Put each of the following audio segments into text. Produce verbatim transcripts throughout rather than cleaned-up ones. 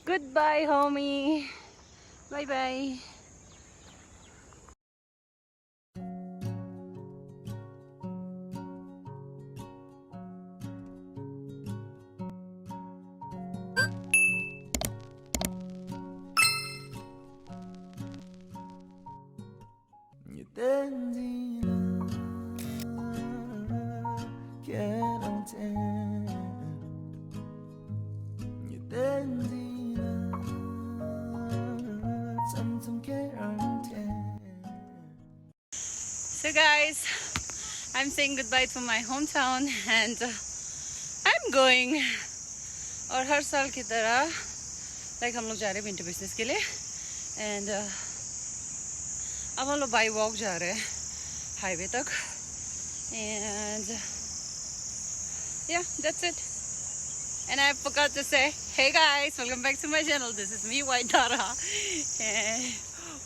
Goodbye, homie. Bye bye. So guys, I'm saying goodbye to my hometown and uh, I'm going. और हर साल की तरह, लाइक, हम लोग जा रहे हैं विंटर बिजनेस के लिए एंड अब हम लोग बाई वॉक जा रहे हैं हाईवे तक एंड या, that's it. And I forgot to say, hey guys, welcome back to my channel. This is me, White Dara. And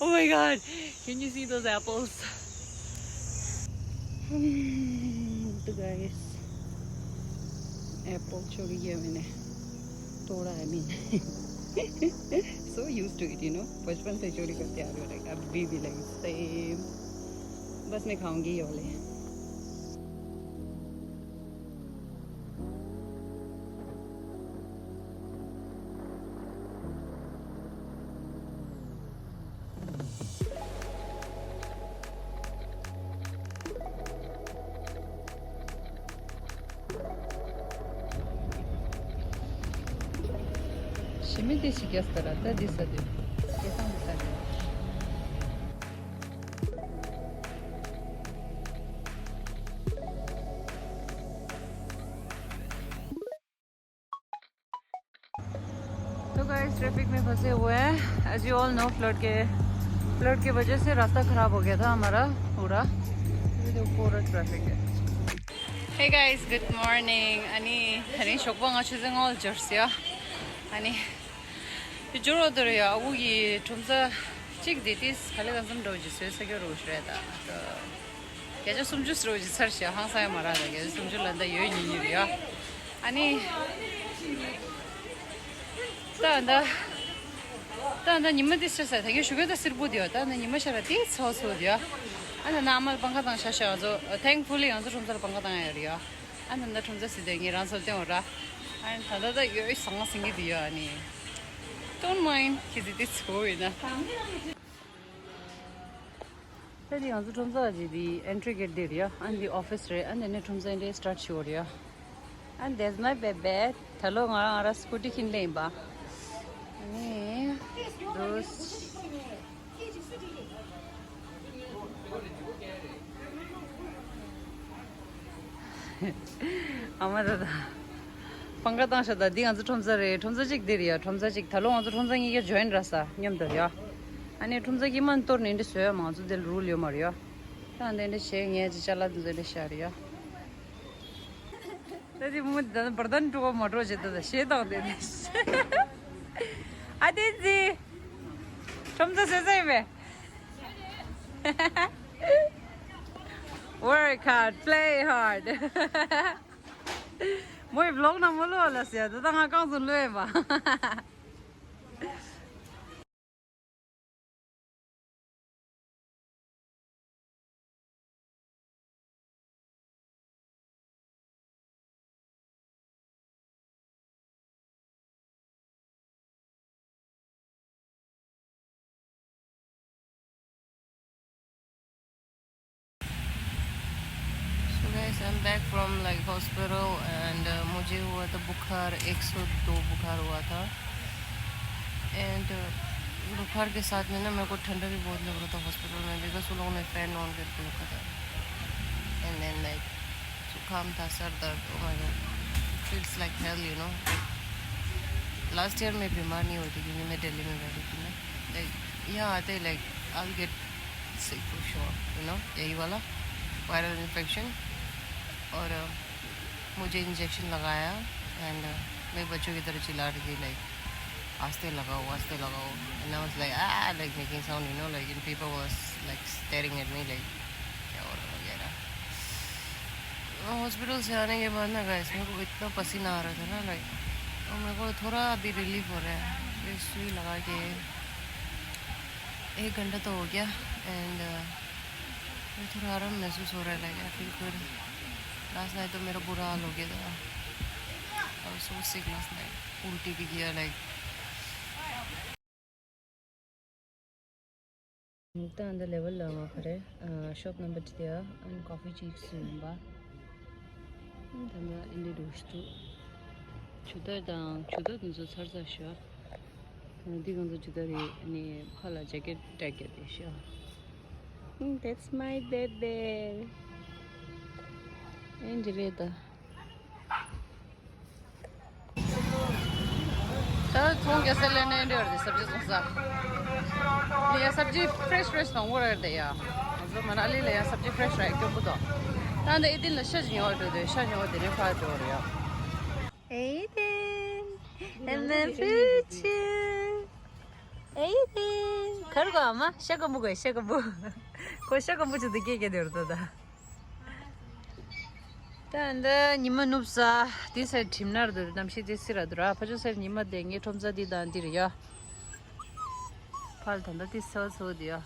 oh my god, can you see those apples? तो गाइस, एप्पल चोरी किया मैंने, तोड़ा, I mean. So used to it, you know. बचपन से चोरी करते आ रहे हो, लाइक, अभी भी, लाइक, सेम. बस मैं खाऊंगी ये वाले. ཞི་མི་དེ་ཞིག་རྒྱག་སྟེ་ར་ད་འདི་ཟ་དུས་སྐལ་བཟང་དེ་ཟ་དུས། तो गाइस, ट्रैफिक में फंसे हुए हैं। As you all know, flood के फ्लड की वजह से रास्ता खराब हो गया था हमारा पूरा. ये देखो, पूरा ट्रैफिक है. Hey guys, good morning. अनि अनि ཞོགས་པ་ང་ཆུ་ཚོད་ལྔ་ལ་འབྱོར་སོང་ཡ། अनि ཡོད་འབྱོར་བ་དེར་ཡ་ཨ་ཁུ་གི་ཁྲོམ་ས་གཅིག་དེ་ཏིས་ག་ལེ་གང་འཚམ་འགྲོ་རྒྱུ་བཟོས་ས་ཀྱི་རོ་ཞུ་རེད་ད། བརྒྱ་ཆ་སུམ་ཅུ་ཟེར་བ་ཅིག་ཚར་ཤག་ཧང་སང་ཡ་མ་རག་ད། བརྒྱ་ཆ་སུམ་ཅུ་ལ་ད་ཡོད་ཉིན་ཉིན་རེད་ཡ། ཨ་ནི། ད་ད་ད་ད་ཉི་མ་དེ་ཤར་ས་ད་གིན་ཞུ་གི་ད་སིར་པོ་དེ་ཡོད། ད་ད་ཉི་མ་ཤར་ར་དེ་ཚ་བ་ཚ་བ་དེ་ཡོད། ཨ་ད་ན་མ་ལ་པང་ཁ་བཏང་ཤག་ཤག་ང་ཚོ་ཐེང་ཕུ་ལི་ང་ཚོ་ཁྲོམ་ས་ལ་པང་ཁ་བཏང་ཡ་རེད་ཡ། ཨ་ད་ད་ཁྲོམ་ས་སི་དེ་ངས་རང་ཚོ་བསྟན་འོ་ར། ཨ་ད་ད་ད་ཡོད་ཟང་ཟིང་གི་དེ་ཡོད། ཨ་ནི། Don't mind ཁྱེད་ཚོ་དེ་ཚོ་ཡིན་ན། ད་འདི་ང་ཚོ་ཁྲོམ་ས་ཀྱི་འདི་ཨེན་ཊི་རི་གེ་ཊི་འདི་རེད་ཡ། ཨ་འདི་ཨོ་ཕི་སི་རེད། ཨ་འདི་ནས་ཁྲོམ་ས་འདི་སི་ཊར་ཊི་བྱེད་ཡོད་རེད་ཡ། And there's my baby. ད་ལོ་ང་རང་ང་རང་སི་ཀུ་ཊི་ཁྱེར་ལེ་ཡིན་པ། ཨ་ནི། འདུག་ཨ་མ་ད་ད། པང་ཁ་བཏང་ཤག་ད་འདི་ང་ཚོ་ཁྲོམ་ས་རེད། ཁྲོམ་ས་གཅིག་འདི་རེད་ཡ། ཁྲོམ་ས་གཅིག་ད་ལོ་ང་ཚོ་ཁྲོམ་ས་གཉིས་ཀ་ཇོ་ཡིན་ར་ས་མཉམ་དུ་ཡ། ཨ་ནི་ཁྲོམ་ས་དཀྱིལ་མ་གཏོར་ནས་འདི་བཟོས་ཡ། མ་ང་ཚོ་འདི་ལ་རུལ་ཡོད་མ་རེད་ཡ། ད་འདི་འདྲ་བྱས་ངས་ཅི་ཅ་ལག་འདི་འདྲ་བཞག་རེད་ཡ། ད་འདི་མོ་ད་བར་ད་འགྲོ་བ་མ་འགྲོ་བྱེད་ད་ད་ཞེད་དང་དེ་ནས། ཨ་དེ་ཛི། ཁྲོམ་ས་བཟོས་ས་ཡིན་པས། Work hard, play hard. མོའི་བི་ལོག་ནང་མ་བླུགས་ལ་ཟེར། ད་ལྟ་ང་རྐང་བཙུགས་བླུགས་ཡིན་པ། So guys, I'm back from, like, hospital and uh, मुझे हुआ था बुखार, एक सौ दो बुखार हुआ था। And uh, बुखार के साथ में ना मेरे को ठंडा भी बहुत लग रहा था हॉस्पिटल में, बिकॉज उन लोगों ने फैन ऑन करके रखा था। And then, like, जुकाम था, सर दर्द, oh my god, feels like hell, you know. Last year मैं बीमार नहीं हुई थी क्योंकि मैं दिल्ली में बैठी थी ना। लाइक, यहाँ आते, like, I'll get sick for sure, you know, यही वाला वायरल इन्फेक्शन। और uh, मुझे इंजेक्शन लगाया एंड uh, मैं बच्चों की तरह चिल्ला रही थी, लाइक, आस्ते लगाओ, आस्ते लगाओ। And I was like, ah, like, making sound, you know, like, and people was, like, staring at me, like, क्या हो रहा है वगैरह। हॉस्पिटल से आने के बाद ना गाइस, मेरे को इतना पसीना आ रहा था ना, लाइक, तो मेरे को थोड़ा अभी रिलीफ हो रहा है। सुई लगा के एक घंटा तो हो गया। एंड मैं थोड़ा आराम महसूस हो रहा है, like I feel good. Last night तो मेरा बुरा हाल हो गया था। I was so sick last night. उल्टी भी किया, लाइक। ད་འདི་ལེ་ཝལ་ལ་ང་ག་རེ་ཤོབ་ནམ་བར་ཅི་དེ་ཨ་ཀོ་ཕི་ཅིག་སུ་ཡིན་པ། ད་ནི་འདི་འདུག་ཞུ། ཇུ་ད་དང་ཇུ་ད་དེ་ཚོ་ཚར་ཚར་ཤོ། ད་ནི་འདི་གང་ཚོ་ཇུ་ད་རེད། ནི་ཕ་ལ་ཇེ་ཀེ་ཊི་ཊེག་གི་དེ་ཤོ། That's my baby. ཨེ་འདི་རེད་ད། ད་ཚོང་རྒྱག་ས་ལས་ནས་འདྲ་བར་དེ་སབ་ཇི་ཚོང་ས། ཡ་སབ་ཇི་ཕྲེཤ་ཕྲེཤ་དང་འོར་ར་དེ་ཡ། ང་ཚོ་མ་ན་ལི་ལ་ཡ་སབ་ཇི་ཕྲེཤ་ར་སྐྱོན་པོ་དང་། ད་འདི་ཨེ་ཏིན་ལ་ཤ་ཞིག་ཉོ་བར་འགྲོ་དེ་ཤ་ཉོ་བ་དེ་ནས་ཕར་འགྲོ་བར་ཡ། ཨེ་ཏིན། ཨེ་མ་ཕུ་ཆུ། ཨེ་ཏིན། གར་གོ་ཨ་མ་ཤ་ཀམ་པོ་གོ་ཤ་ཀམ་པོ། ཁོ་ཤ་ཀམ་པོ་ཆུ་དུ་སྐྱེ་སྐྱེ་དེ་ར་ད་ད། ད་འདི་ཉི་མ་ནུབ་ས། དེ་སེར་ཁྲིམས་ནར་འདུག་གནམ་གཤིས་དེ་སེར་ར་འདུག་ར། ཕ་ཆོ་སེར་ཉི་མ་དེ་ངའི་ཁྲོམ་ས་དེ་དང་འདིར་ཡ། ཕལ་ད་འདི་དེ་སོ་སོ་དེ་ཡ།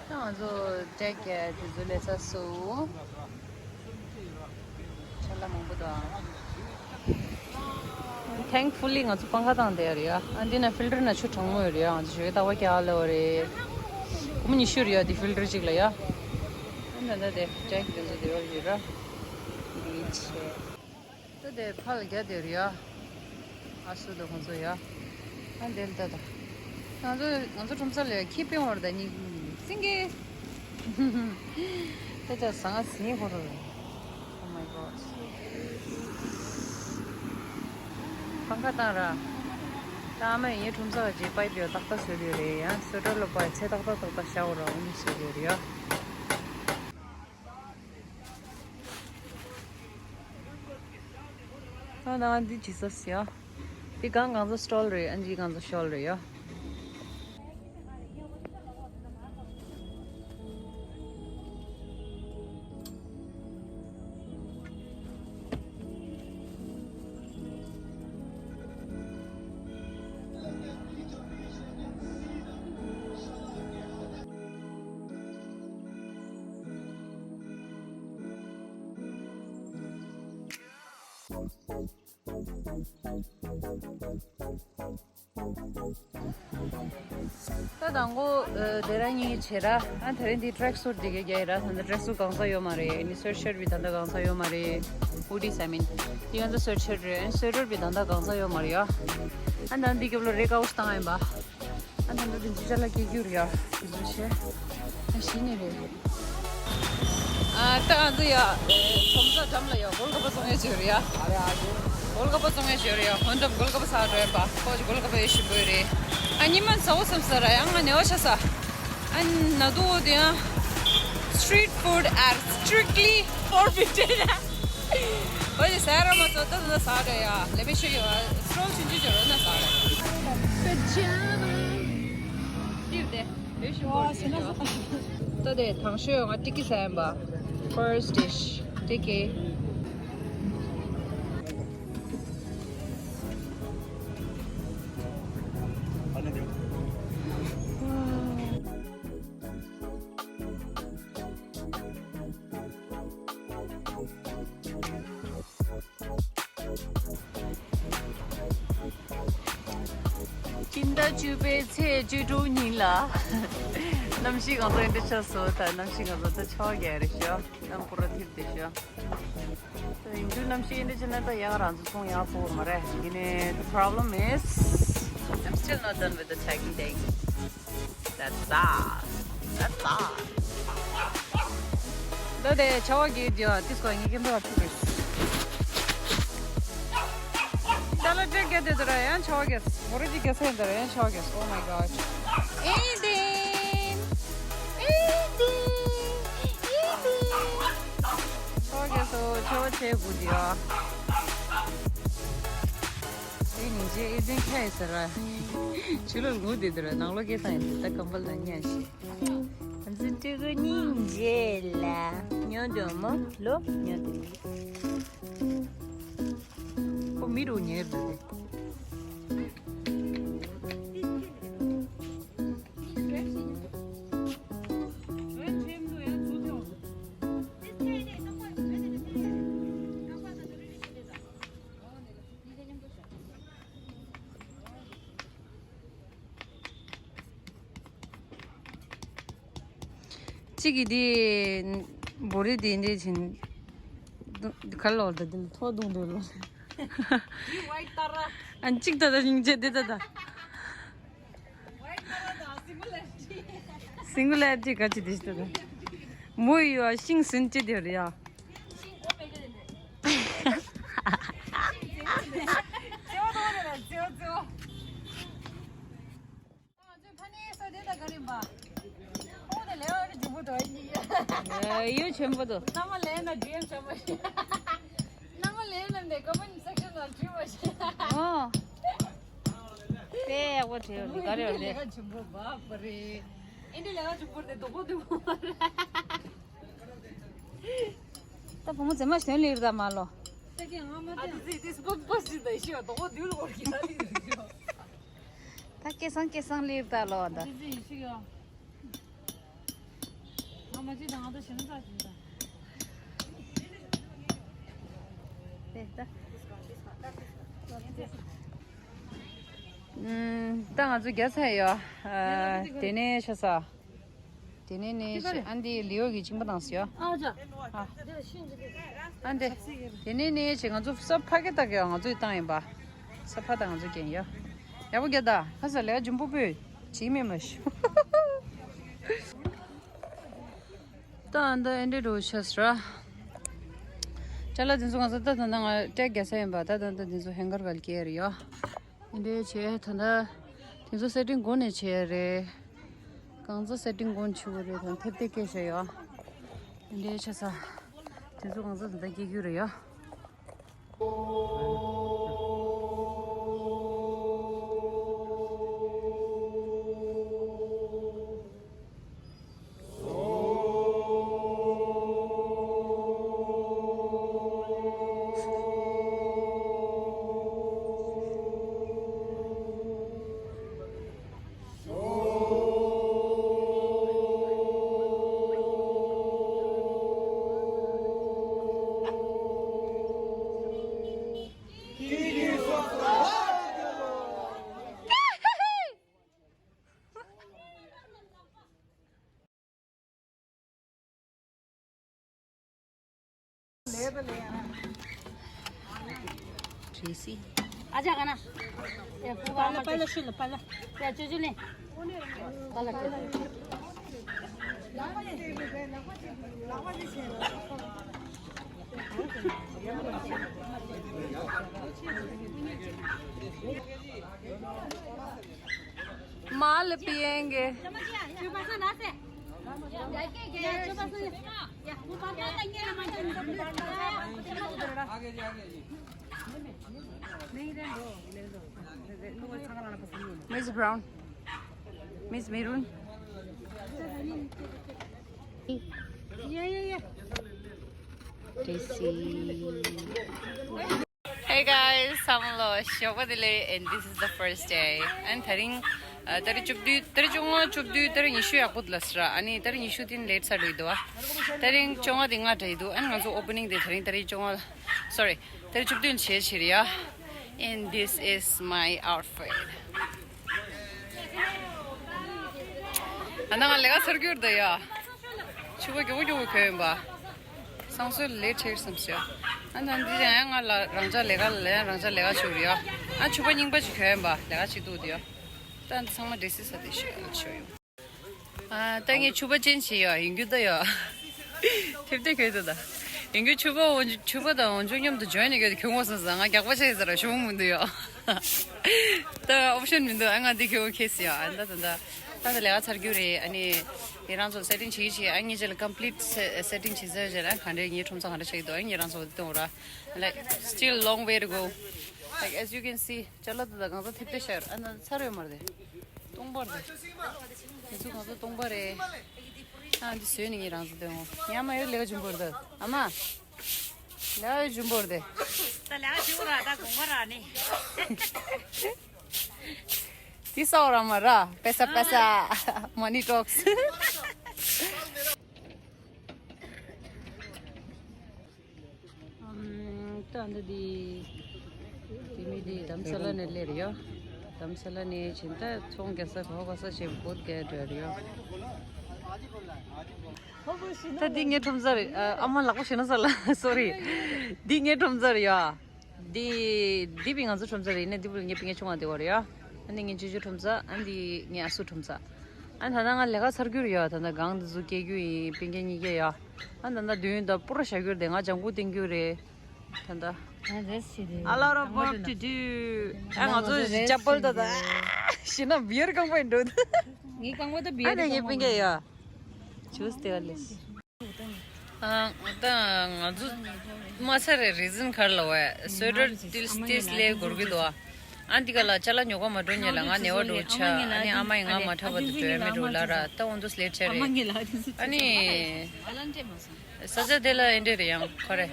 ད་ང་ཚོ་ཊེག་གེ་དེ་ཚོ་ལས་ས་སུ། ཆ་ལ་མང་པོ་དང་། Thankfully ང་ཚོ་པང་ཁ་བཏང་བསྡད་ཡོད་རེད་ཡ། ཨ་འདི་ན་ཕིལ་ཊར་ན་ཆུ་གྲང་མོ་ཡོད་རེད་ཡ། ང་ཚོ་ཞོགས་ཀས་ཏག་པ་རྒྱག་ལེ་བ་རེད། སྒོར་མོ་ཉི་ཤུ་རེད་ཡ་འདི་ཕིལ་ཊར་གཅིག་ལ་ཡ། ཨ་ད་ད་དེ་ཊེག་དེ་ཚོ་དེ་བ་ཡོད་ར། འདི་ཆེ། ད་དེ་ཕར་ལ་རྒྱ་དེ་རེད་ཡ། ཨ་སུ་དང་ཁོང་ཚོ་ཡ། ཨ་འདི་ལ་ལྟ་དང་། ང་ཚོ་ང་ཚོ་ཁྲོམ་ས་ལ་ཡ་ཁྱི་དཔོན་བར་ད་ནི་སིང་གེ། ད་ཅག་ཟ་ང་ཟིན་ཧོ་རོ། Oh my god. པང་ཁ་བཏང་ར། ད་ཨ་མ་ཡིན་ཁྲོམ་ས་བ་ཅིག་པའི་པིའོ་ཏག་ཏག་བཟོས་དེ་རེད་ཡ། སོ་ཏྲ་ལོ་པ་ཚེ་ཏག་ཏག་ཏག་ཏག་ཤ་འོ་ར་འོ་ནི་བཟོས་དེ་རེད་ཡ། ཨ་ན་འདི་ཇི་སོ་སི་ཡ། འདི་གང་གང་ཚོ་སི་ཊོལ་རེད། ཨ་འདི་གང་ཚོ་ཤོལ་རེད་ཡ། ད་དང་པོ་དེ་རང་གཉིས་བྱེད་ར། ཨ་དེ་རིང་འདི་ཊྲེག་སུཊ་འདི་ག་རྒྱག་ཡིན་ར། ད་ལྟ་ཊྲེག་སུཊ་གང་ས་ཡོད་མ་རེད། ནི་སུའེཊ་ཤརཊ་བི་ད་ལྟ་གང་ས་ཡོད་མ་རེད། ཧུ་ཌི་ས་མིན་འདི་ང་ཚོ་སུའེཊ་ཤརཊ་རེད། སུའེ་ཊར་བི་ད་ལྟ་གང་ས་ཡོད་མ་རེད་ཡ། ཨ་ད་འདི་རྒྱབ་ལ་རེ་ཀ་ཝོཤ་བཏང་ཡིན་པ། ཨ་ད་འདི་འདི་ཅ་ལག་སྐྱེ་རྒྱུ་རེད་ཡ། འདི་ཚོ་བྱས། ཨ་གཞི་ནས་རེད། ཨ་ད་ང་ཚོ་ཡ་ཁྲོམ་ས་འགྲམ་ལ་ཡ་གོལ་ཁ་པ་བཙོང་ཡས་བྱོས་རེད་ཡ། གོལ་ཁ་པ་བཙོང་ཡས་བྱོས་རེད་ཡ། ཧོན་འགྲམ་གོལ་ཁ་པ་ཟ་འགྲོ་ཡིན་པ། ཁོ་ཅི་གོལ་ཁ་པ་ཡས་ཞིམ་པོ་ཡོད་རེད། ཨ་ཉི་མ་ཟ་འོ་བསམ་ས་ར་ཡང་ང་ནེ་བ་ཆ་ས། ཨ་ན་དུ་འོ་དེ་ཡང་། Street food are strictly forbidden. ཨོ་ཡ་ཟ་ར་མ་ཚོ་ད་ད་ཟ་ར་ཡ། Let me show you. སྲོལ་ཆུང་ཆུང་ཅོ་རོ་ན་ཟ་ར། Good job. ཏིར་དེ་བེ་ཤུ་བོ་ཞེ་ན་ད་དེ་དང་ཤོས་ང་ཏི་ཀི་ཟ་ཡིན་པ། First dish. ཏི་ཀི། སྤྱི་ཟླ་བཅུ་པའི་ཚེས་བཅུ་དྲུག་ཉིན་ལ་གནམ་གཤིས་གང་ཚ་ཡིན་འདྲ་ཆགས་སོང་། ད་གནམ་གཤིས་གང་ཚ་ད་ཆར་པ་རྒྱག་རེད་ཤག་གནམ་པོ་ར་ཐིབས་བསྡད་ཤག་ད་ཡིན་རྒྱུ་གནམ་གཤིས་འདི་བྱས་ན་ད་ཡག་རང་ཚོ་སོང་ཡག་པོ་མ་རེད། ཡིན་ནའི་the problem is I'm still not done with the trekking thing. That's sad. That's sad. ད་དེ་ཆར་པ་གི་དེ་ཨ་ཏིས་ཀོ་ངེད་ཀྱི་འདུག་ཨ་ཕུག་རེད། ད་ལ་ཏྲེག་རྒྱག་དེ་དུ་ར་ཡང་ཆར་པ་རྒྱག་མོ་རེ་ཅིག་རྒྱག་ས་ཡིན་ད་ར་ཡང་ཆར་པ་རྒྱག Oh my god. ཨེ་དེན། ཨེ་དེན། ཨེ་དེན། ཆར་པ་རྒྱག་སོ་ཆར་པ་ཆེ་དགུ་དེ་ཨ། དེ་ཉིན་རྗེས་ཨེ་དེན་ཁ་ཡི་ཟེར་བ། ཕྱི་ལོགས་ངུ་བསྡད་འདུག་ར། ནང་ལོགས་སྐད་བཏང་ཡིན་ད་ཀམ་པལ་ནང་ཉལ་ཞིག་ཨ་འཛིན་ ཕྲུ་གུ་སྙིང་རྗེ་ལ། ཉོ་འདོད་མོ་ལོ་ཉོ་འདོད་མོ། ཁོ་མི་རུ་ཉེར་འདུག་སྟེ། གཅིག་གིས་དེ་བོ་རི་དེ་འདྲས་བྱིན། ག་ལོར་ད་དེ་ལ་ཐོག་རྡུང་འདོད་ལོ། ཨན་གཅིག་ད་ད་སྙིང་རྗེ་དེ་ད་ད། སིང་གུ་ལ་ཅི་ག་ཅི་དེ་ཞིག་ད་ད། མོ་ཡོ་ཤིང་སིན་ཅི་དེ་རེད་ཡ། ཡོ་ཆེན་པོ་དོ། ཨོ། དཔེ་ཡག་པོ་བྲིས་ཡོད་རེད། ག་རེ་ཡོད་རེད། ད་བུ་མོ་མཛེས་མ་གཞོན་ལིར་ད་མ་ལོ། ད་སྐད་སང་སྐད་སང་ལིར་ད་ལོ་ད། ད་ང་ཚོ་རྒྱ་ཚ་ཡོད། དེ་ནས་ཤ་ས། དེ་ནས་ནས་ཨ་འདི་ལིའོ་གི་གཅིན་པ་དང་སུ་ཡོད། ཨ་འདི། དེ་ནས་ནས་ང་ཚོ་ས་ཕ་གི་ད་གི་ང་ཚོའི་བཏང་ཡིན་པ། ས་ཕ་ད་ང་ཚོ་གན་ཡོད། ཡག་པོ་རྒྱ་ད་ཧ་ས་ལས་ཀ་འཇུམ་པོ་པོས་བྱིས་མེད་མ་ཤི། ད་ཨ་འདི་ཨེ་འདྲེ་རུ་ཤ་ས་ར། ཅ་ལག་འདི་ཚོ་ང་ཚོ་ད་ད་ད་ང་སྤྲད་རྒྱ་ས་ཡིན་པ། ད་ད་ད་འདི་ཚོ་ཧེང་གར་གལ་སྐྱེལ་རེ་ཡོད། འདི་འདྲའི་བྱས་ད་ལྟ་དེ་ཚོ་སེ་ཊིང་སྒོ་ནས་བྱས་རེད། གང་ཚོ་སེ་ཊིང་སྒོ་ནས་བྱེད་དགོས་རེད་དང་ཐེབས་ཏེ་སྐད་བཤད་ཡོད། འདི་འདྲའི་ཆ་ས་དེ་ཚོ་གང་ཚོ་ད་ལྟ་སྐྱེ་རྒྱུ་རེད་ཡོད། Tracy. आजा खाना। ये पाला, पाला शुल, पाला। या चुचु ने। पाला। माल पिएंगे। Miss Brown. Miss Maroon. Yeah, yeah, yeah. Tracy. Hey guys, བསམ་བློ་ཞོགས་པ་བདེ་ལེགས། And this is the first day. And དེ་རིང་ཨ་ཏ་རིག་བཅུ་བདུན། ཏ་རིག་བཅོ་ལྔ། བཅུ་བདུན། ཏ་རིག་ཉི་ཤུ་ཡག་པོ་འདུག་ལབ་སོང་ར། ཨ་ནི་ཏ་རིག་ཉི་ཤུ་དེ་ལེཊ་ས་འགྲོ་ཡི་འདུག་ཨ། ཏ་རིག་བཅོ་ལྔ་དེ་ང་འདྲ་ཡི་འདུག་ཨ་ནི་ང་ཚོ་ཨོ་པ་ནིང་དེ་དེ་རིང་ཏ་རིག་བཅོ་ལྔ། སོ་རི། ཏ་རིག་བཅུ་བདུན་བྱས་ཕྱིར་ཡ། And this is my outfit. ཨ་ན་ང་ལས་ཀ་ཚར་གྱུར་འདུག་ཡ། ཕྱུ་པ་མགྱོགས་པོ་མགྱོགས་པོ་གྱོན་ཡིན་པ། སང་སོས་ལས་ཁྲེར་བསམ་ཤག་ཨ་ད་འདི་ཡང་ང་ལ་རང་ཅག་ལས་ཀ་ལ་ཡང་རང་ཅག་ལས་ཀ་བྱུར་ཡོད། ཨ་ཕྱུ་པ་རྙིང་པ་ཅིག་གྱོན་ཡིན་པ། ལས་ཀ་ཅིག་འདུག་དེ་ཡོད། ད་འདི་ཚང་མ་འདྲེ་སི་ས་དེ་ཤོད་ཤོད་ཡོད། ཨ་ད་ངས་ཕྱུ་པ་ཅན་བྱས་ཡོད། ཡིན་རྒྱུ་ད་ཡོད། ཐེབས་ཏེ་གྱོན་འདུག་ད། ཡིན་རྒྱུ་ཕྱུ་པ་འོ་ཕྱུ་པ་དང་འོ་ཇོ་མཉམ་དུ་འཇོན་ནས་གྱོན་དགོས་བསམ་ས། ང་རྒྱགས་པ་བྱས་ཟེར་ར་ཞུ་མི་འདུག་ཡོད། ད་ཨོབ་ཤན་མི་འདུག་ཨ་ང་འདི་གྱོན་ཁེ་སི་ཡོད། ཨ་ད་ད་ད། ད་ལྟ་ལས་ཀ་ཚར་རྒྱུ་རེད། ཨ་ནི་ངེད་རང་ཚོ་སེ་ཊིང་བྱེད་ཀྱི་བྱེད། ཨ་ངེད་ཅག་ལ་ཀམ་པི་ལིཊ་སེ་ཊིང་བྱེད་ཚར་རྗེས་ལ་ག་འདྲའི་ངའི་ཁྲོམ་ཚོ་ག་འདྲ་ཆགས་ཀྱི་འདུག་ཨ་ངེད་རང་ཚོ་འདི་གཏོང་ར། Like, still long way to go. Like, as you can see, ཅ་ལག་འདི་དག་གང་ཚ་ཐེབས་ཏེ་ཤར། ཨ་ན་ཚར་ཡོད་མ་རེད། སྟོང་པ་རེད། དེ་ཚོ་གང་ཚ་སྟོང་པ་རེད། ཨ་འདི་བཟོས་ནས་ངས་རང་ཚོ་སྟོན་འོ། ངས་ཨ་མ་ཡོད་ལས་ཀ་ཆེན་པོ་རེད་འདུག་ཨ་མ། ལས་ཀ་ཡོད་ཆེན་པོ་རེད་དེ། ད་ལས་ཀ་ཆེན་པོ་ར་ད་དགོངས་པ་ར་ནི། དེ་ས་འོ་ར་མ་ར་པེ་ས་པེ་ས། Money talks. ཨམ། ད་འདི་དེ་མི་དེ་དྷ་རམ་ས་ལ་ནས་སླེབས་རེད་ཡ། དྷ་རམ་ས་ལ་ནས་ཕྱིན་ད་ཚོང་རྒྱག་ས་ག་པ་ག་ས་ཞེས་བོད་རྒྱག་འགྲོ་རེད་ཡ། ད་འདི་ངའི་ཁྲོམ་ས་རེད། ཨ་མ་ལག་པ་ཞེ་ན་ས་ལ་སོ་རི། འདི་ངའི་ཁྲོམ་ས་རེད་ཡ། འདི་འདི་བི་ང་ཚོ་ཁྲོམ་ས་རེད། ཡིན་ན་འདི་བུ་ངའི་པི་ངའི་ཆུང་བ་དེ་བ་རེད་ཡ། ཨ་ནི་ངའི་ཅོ་ཅོ་ཁྲོམ་ས། ཨ་འདི་ངའི་ཨ་སུ་ཁྲོམ་ས། ཨ་ད་ལྟ་ང་ལས་ཀ་ཚར་རྒྱུ་རེད་ཡ། ད་ལྟ་གང་འདི་ཚོ་སྐྱེལ་རྒྱུ་ཡིན། པི་ངའི་གཉིས་ཀ་ཡ། ཨ་ད་ལྟ་མདུན་ད་པུ་ར་བཞག་རྒྱུ་རེད། ང་ལྗང་ཁུ་བསྟན་རྒྱུ་རེད། ད་ལྟ། ཨ་རེས་ཞིག་རེད། A lot of work to do. ཨ་ང་ཚོ་ཅ་པལ་ད་ད་ཤི་ན་བི་ཡར་གང་པོ་འགྲོ། ངའི་རྐང་པ་ད་བི་ཨ་ཡར་ནས་ངའི་པི་ངའི་ཡ། ཇུས་དེ་བ་ལས། ཨ་ད་ང་ཚོ་མ་ཚར་རེ་རི་ཛིན་གར་ལ་བས་སོ་ཌར་ཏིལ་ཏིལ་ལས་སྒོར་གི་འདུག་ཨ་འདི་ག་ལ་ཅ་ལག་ཉོ་ག་མ་འགྲོ་ཉེ་ལ་ང་ནེ་བ་འགྲོ་ཆ། ཨ་ནི་ཨ་མ་ཡི་ང་མ་འཁྲབ་པ་དུ་འགྲོ་ཡ་མེད་འགྲོ་ལ་ར་ད་འོང་དུ་སླེབས་ཆ་རེད། ཨ་ནི་ས་ཆ་དེ་ལ་ཨེ་འདྲས་རེད་ཡང་ཁོ་རེ།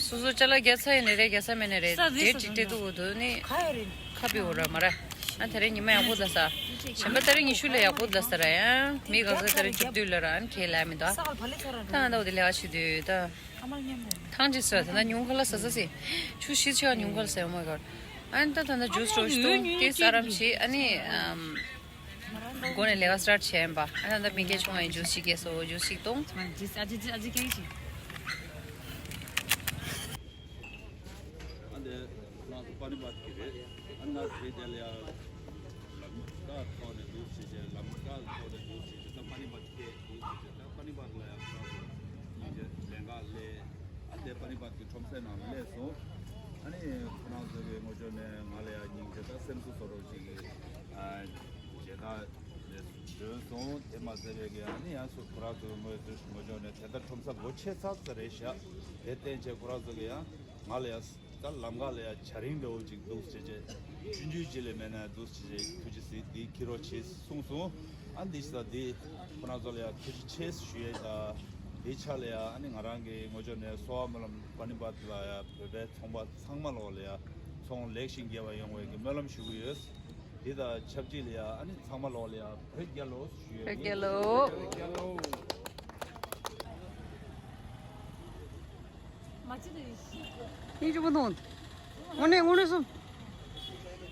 སོ་སོ་ཅ་ལག་རྒྱག་ཚར་ཡིན་ནི་རེད། རྒྱག་ཚར་མེད་ནི་རེད། ས་རེད་དེ་ས་ཅིག་སྤྲད་འདུག་འོ་དུ་ནི་ཁ་ཡོད་རེད། ཁ་པི་འོ་ར་མ་ར། ཨ་དེ་རིང་ཉི་མ་ཡག་པོ་ལ་ས། གཞན་པ་དེ་རིང་ཉི་ཤུ་ལ་ཡག་པོ་ལ་ས་ར་ཡང་མི་ག་ས་དེ་རིང་བཅུ་བདུན་ལ་ར་ཨ་ནི་ཁེ་ལ་མི་འདུག་ད་ད་འོ་དེ་ལས་ཨ་ཤི་དུས་ད། ཐང་ཅི་སོ་ད་ད་ཉུང་ཁ་ལ་ས་ས་སི། ཆུ་ཤི་ཆ་ཉུང་ཁ་ལ་ས་ཡོང་མ་གར། ཨ་ནི་ད་ད་ད་ཇུས་རོ་ཤི་ཏུ་ཏི་ས་རམ་ཤི་ཨ་ནི། སྒོ་ནས་ལས་ཀ་སི་ཊར་བྱས་ཡིན་པ། ཨ་ད་ད་མི་སྐད་ཆུང་བ་ཡིན། ཇུས་ཤིག་སྐད་སོ་ཇུས་ཤིག་གཏོང་། ཨ་ཅི་ཨ་ཅི་ཨ་ཅི་སྐད་ཤིག་ཨ་འདི་ང་ཚོ་པ་ནི་པ་ཀི་རེད། ཨ་ང་ཚོ་དེ་ལ་ཡ་ལམ་ཀ་ཐོག་ནས་འདུག་ཞེས་བྱས། ལམ་ཀ་ཐོག་ནས་འདུག་ཞེས་བྱས། ད་པ་ནི་པ་ཀི་འདུག་ཞེས་བྱས། ད་པ་ནི་པ་ལ་ཡ་ང་ཚོ་ཉིན་བྱེད་ལས་ཀ་ལས། ཨ་འདི་པ་ནི་པ་ཀི་ཁྲོམ་སའི་ནང་ལ་སླེབས་སོང་། ཨ་ནི་ཁོ་རང་ཚོ་གི་ངོ་ཅོག་ནས་ང་ལ་ཡ་ཉིན་བྱེད་ད་སེམས་གསོ་བཟོ་རོགས་ཅིག་གི་ཨ་བྱེད་ད། འགྲོ་སོང་། དེ་མ་ཟད་པའི་གི་ཨ་ནི་ཡང་སུ་ཁོ་རང་ཚོའི་ངོས་སུ་ངོ་ཕྱོགས་ནས་དེ་ལྟར་ཁྲོམ་ས་སྒོ་ཕྱེ་ཚར་ས་རེད་ཤག་དེ་བརྟེན་བྱས་ཁོ་རང་ཚོ་གི་ཡང་ང་ལ་ཡང་ད་ལམ་ཁ་ལ་ཡང་བྱ་རིང་འདྲ་བོ་ཅིག་འདུག་ཟེར་བྱས། ཆུང་ཆུང་ཅིག་ལས་མེད་ན་འདུག་ཟེར་བྱས། ཐུགས་རྗེ་གཟིགས། འདི་ཁྱེར་རོགས་བྱེད་གསུངས་སོང་། ཨ་འདི་ས་འདི་ཁོ་རང་ཚོ་ལ་ཡང་ཐུགས་རྗེ་ཆེ་ཞུ་ཡས། ད་འདི་ཆ་ལ་ཡང་ཨ་ནི་ང་རང་གི་ངོ་ཕྱོགས་ནས་གསོ་བ་སྨོན་ལམ་པ་ནི་པ་ལ་ཡང་བོད་པའི་ཚོང་པ་ཚང་མ་ལོག་ལ་ཡང་ཚོང་ལེགས་ཤིང་རྒྱས་པ་ཡོང་བའི་གི་སྨོན་ལམ་ཞུ་གི་ཡོད། དེ་དང་ཆབས་ཅིག་ལ་ཡ་ཨ་ནི་ཚང་མ་ལོག་ལ་ཡ་བོད་རྒྱལ་ལོ་ཞུ་ཡ་ཡིན། བོད་རྒྱལ་ལོ། ཡིན་གཅིག་པུ་འདུག་དངོས་གནས་དངོས་གནས་སོང་།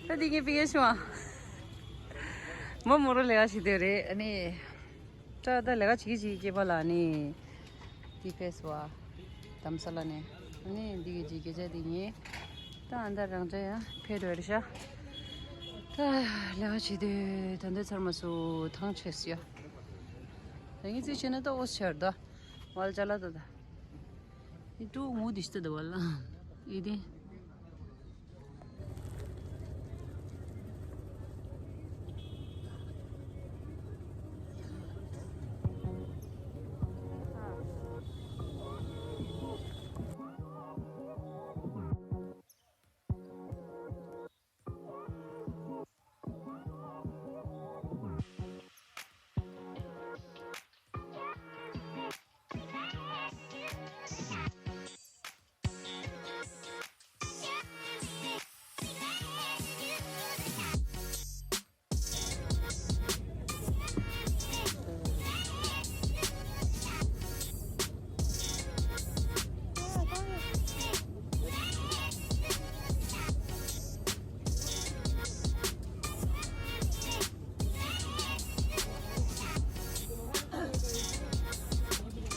ད་འདི་ངས་པི་ཡ་ཤི་བ། མ་མོ་རོ་ལས་ཀ་ཞིག་དེ་རེད། ཨ་ནི། ད་ད་ལས་ཀ་བྱེད་ཀྱི་བྱེད་ཀྱི་སྐྱེས་པ་ལ་ནི། དེ་ཕེས་བ། དྷ་རམ་ས་ལ་ནས། ཨ་ནི་འདི་གི་ཅིག་སྐད་ཆ་དེ་ཉན། ད་ཨ་ད་རང་འདྲ་ཡང་ཕེ་རོ་རེ་ཤ། ད་ལས་ཀ་བྱེད་དུས་ད་འདི་ཚར་མ་སུ་ཐང་ཆད་སི་ཡ། ད་ངས་རྩིས་བྱས་ན་ད་ཨོ་ཤར་ད། ཝལ་ཅ་ལ་ད་ད། ཨི་ཏུ་ངུ་དི་ཤི་ད་ད་ཝལ་ལ། ཨི་དི།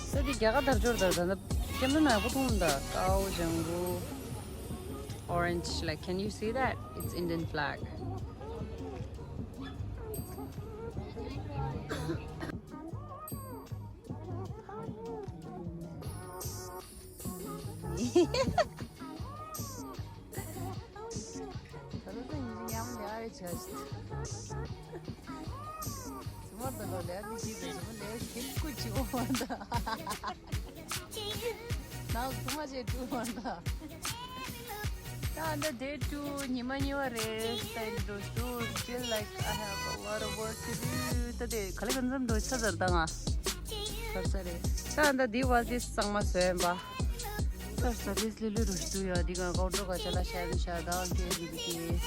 ས་དེ་རྒྱ་གར་དར་འབྱོར་དར་ད་ན་ཀེམ་ར་ན་ཡག་པོ་མཐོང་ད། ཀའོ་ལྗང་གུ། Orange, like, can you see that? It's Indian flag. ད་ལྟ་ད་ཡིན་གྱི་མཉམ་ལས་ཨ་ཡེ་བྱ་ཞིག་ཚི་མ་ད་ལོ་ལས་ཨ་ནི་ཞིག་རེད། ཚི་མ་ལས་ཞིག་ཀུ་ཅི་འོ་མ་ད་ནག་ཐུ་མ་ཅེ་ཀྲུ་མ་ད། ད་ད་day two ཉི་མ་གཉིས་པ་རེད། ད་ཡིན་འགྲོ་འདུག Still, like, I have a lot of work to do. ད་དེ་ག་ལེ་ག་འཛམ་འགྲོ་ཆ་ཟར་ད་ང་ཚར་ས་རེད། ད་ད་དེ་བ་དེ་གཙང་མ་བཟོས་ཡིན་པ། ཚར་ས་དེ་ལི་ལི་རུ་འདུག་ཡ། དེ་ག་ཀོང་ཀྲོ་ག་ཅ་ལ་ཤ་ཡ་ཤ་ད་གེ་ལི་ལི་གེ་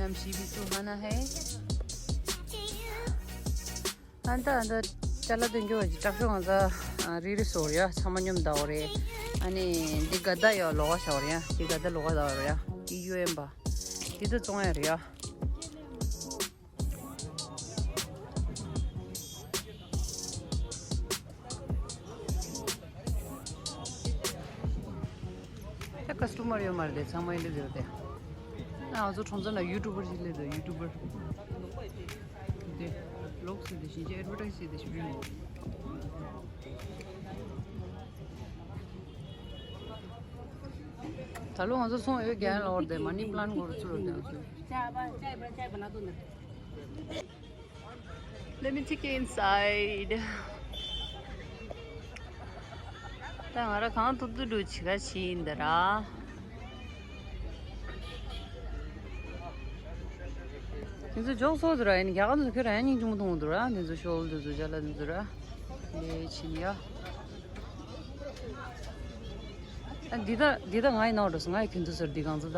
ནམ་ཤི་བི་སུ་ཧ་ན་ཧེ། ཨ་ད་ཨ་ད་ཅ་ལག་སྟོན་རྒྱུ་བ་ཅིག་སྐྲག་ཤོག་ང་ཚ་རི་རི་སོ་རེད་ཡ། ཚང་མ་སྙོམས་ད་འོ་རེད། ཨ་ནི་འདི་ག་ད་ཡོ་ལོག་ཤོག་རེད་ཡ། འདི་ག་ད་ལོག་ད་འོ་རེད་ཡ། འདི་ཡུ་ཨེན་པ། འདི་ད་བཙོང་ཡ་རེད་ཡ། ད་ཀ་སི་ཊོ་མར་ཡོད་མ་རེད་དེ། ཚང་མ་ཡིན་ལེ་ཟེར་ཏེ། ང་ཚོ་ཁྲོམ་ས་ན་ཡུ་ཊུ་བར་ཞིག་སླེབས་འདུག་ཡུ་ཊུ་བར། དེ་ལོག་སི་དེ་ཞིག་ཅེ་ཨེ་ཌ་ཝར་ཊའི་སི་དེ་ཞིག་རིང་། ད་ལོ་ང་ཚོ་སོང་ཡོད་རྒན་ལོར་དེ་མ་ནི་པི་ལན་གོར་ཚུར་དེ། Let me take you inside. ད་ང་ར་གང་ཐུབ་ཐུབ་འགྲོ་བྱེད་ག་ཕྱིན་འདི་ར། དེ་ཚོ་འཇོག་སོགས་འདུག་ར། ཡིན་རྒྱ་གར་ཚོ་ཁྱོད་རང་སྙིང་རྗེ་མོ་མཐོང་འདུག་ར། དེ་ཚོ་ཤོལ་དེ་ཚོ་ཅ་ལག་དེ་ཚོ་ར། ལས་ཕྱིན་ཡ། ཨ་འདི་ད་འདི་ད་ང་ཡི་ནང་འགྲོ་སོང་། ང་ཡི་ཁྱོད་ཚོ་ཟེར་འདི་གང་ཚོ་ད།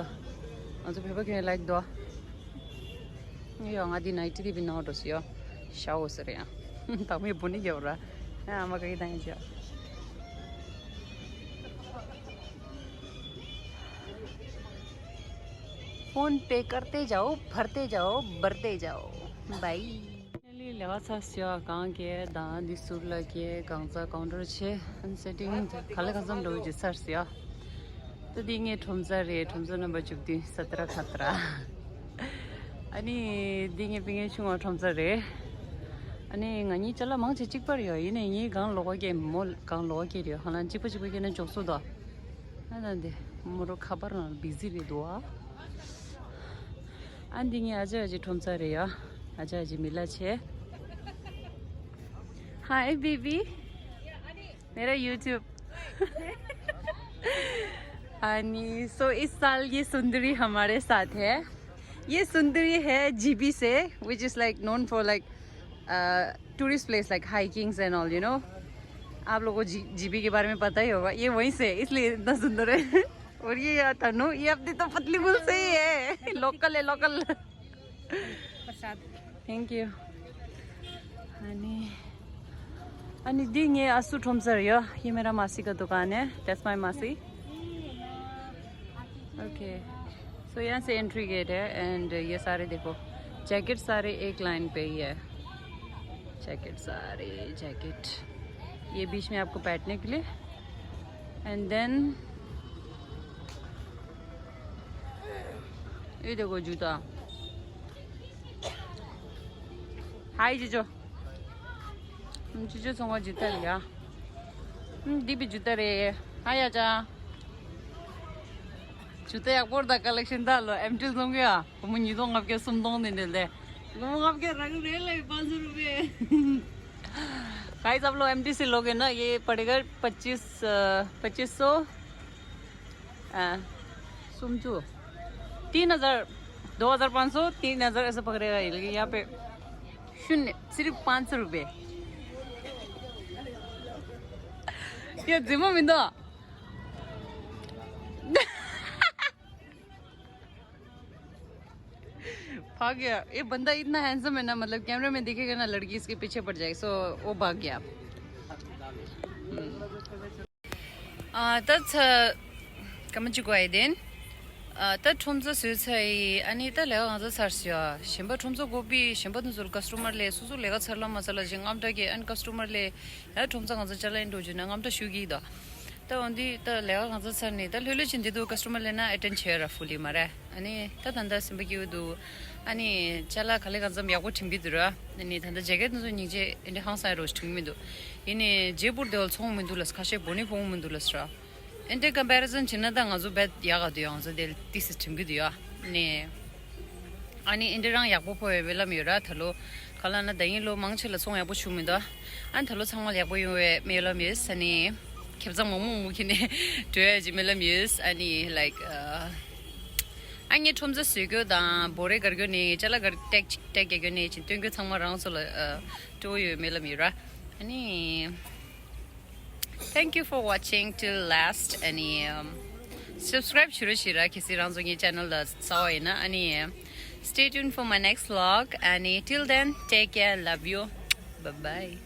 ང་ཚོ་བོད་པ་ཁྱོད་ཡི་ལའིག་འདུག་ཨ། ཡོ་ང་འདི་ནའི་ཊི་དེ་བི་ནང་འགྲོ་སོང་ཡོ། ཤའོ་ཟེར་ཡ། དང་མོའི་བུ་ནི་རྒྱབ་ར། ཨ་ཨ་མ་ག་གི་ད་ཡིན་ཅི། फोन पे करते जाओ, भरते जाओ, भरते जाओ। बाय। ལས་ཀ་ཚར་སོང་ཡ། གང་གས་དང་འདི་ཟུར་ལ་གས་གང་ཚ་ཀོང་ཀྲོ་ཆེ། ཨན་སེ་ཊིང་ག་ལེ་གང་འཛོམས་འགྲོ་གི་ཚར་སོང་ཡ། ད་འདི་ངའི་ཁྲོམ་ས་རེད། ཁྲོམ་ས་ནམ་བར་བཅུ་བདུན་ས་ཏྲ་ཁ་ཏྲ། ཨ་ནི་འདི་ངའི་སྤུན་ངའི་ཆུང་བ་ཁྲོམ་ས་རེད། ཨ་ནི་ང་གཉིས་ཅ་ལག་མང་ཆེ་གཅིག་པ་རེད་ཡ། ཡིན་ནའི་ངའི་གང་ལོག་གས་མོ་གང་ལོག་གས་རེད། ཧ་ལམ་གཅིག་པ་གཅིག་པ་གས་ན་འཇོག་སོ་ད། ཨ་ད་འདི་མོ་རོ་ཁ་པར་ནང་བི་ཛི་རེད་འདུག་ཨ། ཨ་འདི་ངའི་ཨ་ཅག་ཨ་ཅག་ཁྲོམ་ས་རེད་ཡ། ཨ་ཅག་ཨ་ཅག་མི་ལ་ཆེ། hi baby, मेरा यूट्यूब। अनि सो इस साल ये सुंदरी हमारे साथ है। ये सुंदरी है जीबी से, which is like known for like uh, tourist place like hikings and all, you know। आप लोगों को जी जीबी के बारे में पता ही होगा, ये वहीं से है, इसलिए इतना सुंदर है। और ये यार तनु, ये अपनी तो पतली बुल से ही है। लोकल है, लोकल। प्रसाद। Thank you. अनि अनि दिंगे आसु ठोमसर यो। ये मेरा मासी का दुकान है। That's my मासी। ओके। सो यहाँ से एंट्री गेट है। एंड ये सारे देखो, जैकेट सारे एक लाइन पे ही है। जैकेट सारे, जैकेट ये बीच में आपको बैठने के लिए। एंड देन ये देखो जूता। हाय जीजू। ཨམ། ཅི་ཅི་ཚོང་བ་ཇི་ལྟར་ཡ། ཨམ། འདི་བི་ཇི་ལྟར་རེད། ཧ་ཡ་ཅག་ཇུ་ཏ་ཡག་པོ་རེད་ད། ཀ་ལེག་ཤན་ད་ལོ། ཨེམ་ཊི་ལ་འཛོམས་གི་ཡ། སྒོར་མོ་ཉིས་སྟོང་ལྔ་བརྒྱ་སུམ་སྟོང་ནས་འདྲ་ལས། སྒོར་མོ་ལྔ་བརྒྱ་རག་གི་རེད་ལ། ཡི་པན་སོ་རུ་པེ། गाइस, आप लोग एमटी से लोगे ना, ये पड़ेगा पच्चीस, पच्चीस सौ। हाँ, सुमचू। तीन हजार, दो हजार पाँच सौ, तीन हजार ऐसा पकड़ेगा ये, लेकिन यहाँ पे शून्य, सिर्फ पाँच सौ रुपये। ये जिम्मा बिंदा। भाग गया। ये बंदा इतना हैंडसम है ना, मतलब कैमरे में दिखेगा ना लड़की इसके पीछे पड़ जाएगी। सो वो भाग गया। ཨ་ད་ཚ་ཀ་མ་ཅི་གོ་ཨེ་དེན། ཨ་ད་ཁྲོམ་ཚོ་བཟོས་ཚར་ཡི། ཨ་ནི་ད་ལས་ཀ་གང་ཚ་ཚར་སོང་ཡ། གཞན་པ་ཁྲོམ་ཚོ་གོ་བི་གཞན་པ་དུ་ཚོ་ལ་ཀ་སི་ཊོ་མར་ལས་སོ་སོ་ལས་ཀ་ཚར་ལ་མ་ཚར་ལ་ཅིག་དངངས་སྐྲག་གི། ཨན་ཀ་སི་ཊོ་མར་ལས་ཡ་ཁྲོམ་ཚ་གང་ཚ་ཅ་ལ་ཨིན་འགྲོ་རྒྱུ་ན་དངངས་སྐྲག་ཞུ་གི་ཡི་ད། ད་འོན་ཏེ་ད་ལས་ཀ་གང་ཚ་ཚར་ནས་ད་ལྷོད་ལྷོད་ཅིག་འདི་དུ་ཀ་སི་ཊོ་མར་ལས་ན་ཨེ་ཊེན་ཌ་བྱེད་ཡ་ར་ཧྥུ་ལི་མ་རེད། ཨ་ནི་ད་ད་ལྟ་སེམས་པ་སྐྱིད་པོ་འདུག་ཨ་ནི་ཅ་ལག་ག་ལེ་གང་འཚམ་ཡག་པོ་བྲིམ་གི་འདུག་ར། ཨ་ནི་ད་ལྟ་ཇེ་ཀེ་ཊི་དེ་ཚོ་སྙིང་རྗེ་ཨེ་འདྲ་ཧང་སང་རོ་བྲིམ་གི་མི་འདུག་ཡིན་ནའི་ཇེ་པུར་དེ་བ་ཚོང་མི་འདུག་ལ། ཁ་ཤས་བོ་ནི་ཕོང་མི་འདུག་ལ་སྲ། ཨེ་འདྲ་ཀམ་པེ་རི་ཟན་བྱེད་ན་ད་ང་ཚོ་བེད་ཡག་ག་འདུག་ཡ། ང་ཚོ་དེ་ཏི་སི་བྲིམ་གི་འདུག་ཡ། ཨ་ནི་ཨ་ནི་ཨེ་འདྲ་རང་ཡག་པོ་ཕོ་བའི་སྨོན་ལམ་ཡོད་ར། ད་ལོ་ག་ལ་ན་ད་ཡིན་ལོ་མང་ཆེ་ལ་ཚོང་ཡག་པོ་བྱུང་མི་འདུག་ཨ་ནི་ད་ལོ་ཚང་མ་ཡག་པོ་ཡོང་བའི་སྨོན་ལམ་ཡོད། ཨ་ནི། ཁེབས་ཚང་མང་མང་མུ་ཁྱེར་ནས་འགྲོ་ཡ་ཅིག་སྨོན་ལམ་ཡོད། ཨ་ནི་like ཨ་ངའི་ཁྲོམ་ཚ་བཟོས་རྒྱུ་དང་བོ་རེ་གར་རྒྱུ་ནས་ཅ་ལག་གར་ཏེག་ཅིག་ཏེག་རྒྱག་རྒྱུ་ནས་ཅིག་སྟོན་རྒྱུ་ཚང་མ་རང་ཚོ་ལ་ཨ་སྤྲོ་བོ་ཡོད་སྨོན་ལམ་ཡོད་ར། ཨ་ནི། Thank you for watching till last. ཨ་ནི་ཨམ་subscribe ཞུ་རོགས་ཞུ་ར། གལ་སྲིད་རང་ཚོ་ངའི་channel ལ་གསར་པ་ཡིན་ན། ཨ་ནི་stay tuned for my next vlog. ཨ་ནི་till then, take care, love you, bye bye.